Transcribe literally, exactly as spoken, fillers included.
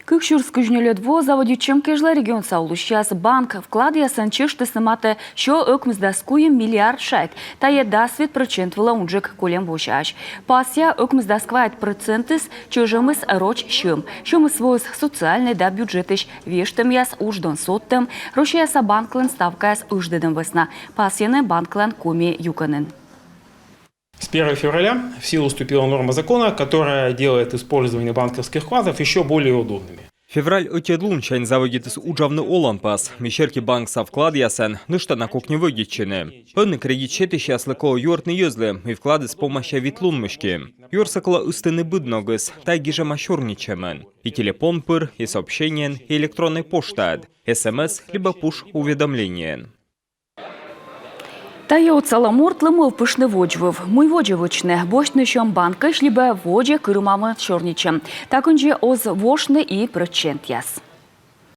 Кык сюрс кызь нёльӧд во заводитчӧм кежлӧ регионса олысьяс банк вкладъясӧн чӧжтісны матӧ сё ӧкмысдас куим миллиард шайт. Тайӧ дас вит прӧчент вылӧ унджык кольӧм восяысь. Пасъя, ӧкмысдас квайт прӧчентыс чӧжӧмыс роч сьӧм. Сьӧмыс воис социальнӧй да бюджетысь вештӧмъяс, удждон содтӧм, Россияса банклӧн ставкаяс ыждӧдӧм вӧсна. Пасйӧны банклӧн коми юкӧнын. С первого февраля в силу вступила норма закона, которая делает использование банковских вкладов еще более удобными. Февраль ӧтикӧд лунсянь заводитіс уджавны оланпас, мый серти банкса вкладъясӧн нӧшта на кокни вӧдитчыны. Ӧні кредит сетысьяслы колӧ юӧртны йӧзлы, мый вкладыс помася вит лун мысти. Юӧрсӧ колӧ ыстыны быд ногыс, тайӧ гижӧма сёрнитчӧмын: и телепон пыр, и сообщениеӧн, и электроннӧй поштаӧд, СМС либӧ пуш-уведомлениеӧн. Тайӧ отсалӧ мортлы мӧвпыштны водзвыв. Мый водзӧ вӧчны: босьтны сьӧм банкысь либӧ водзӧ кырымамын сёрнитчӧм. Та кындзи оз вошны и прӧчентъяс.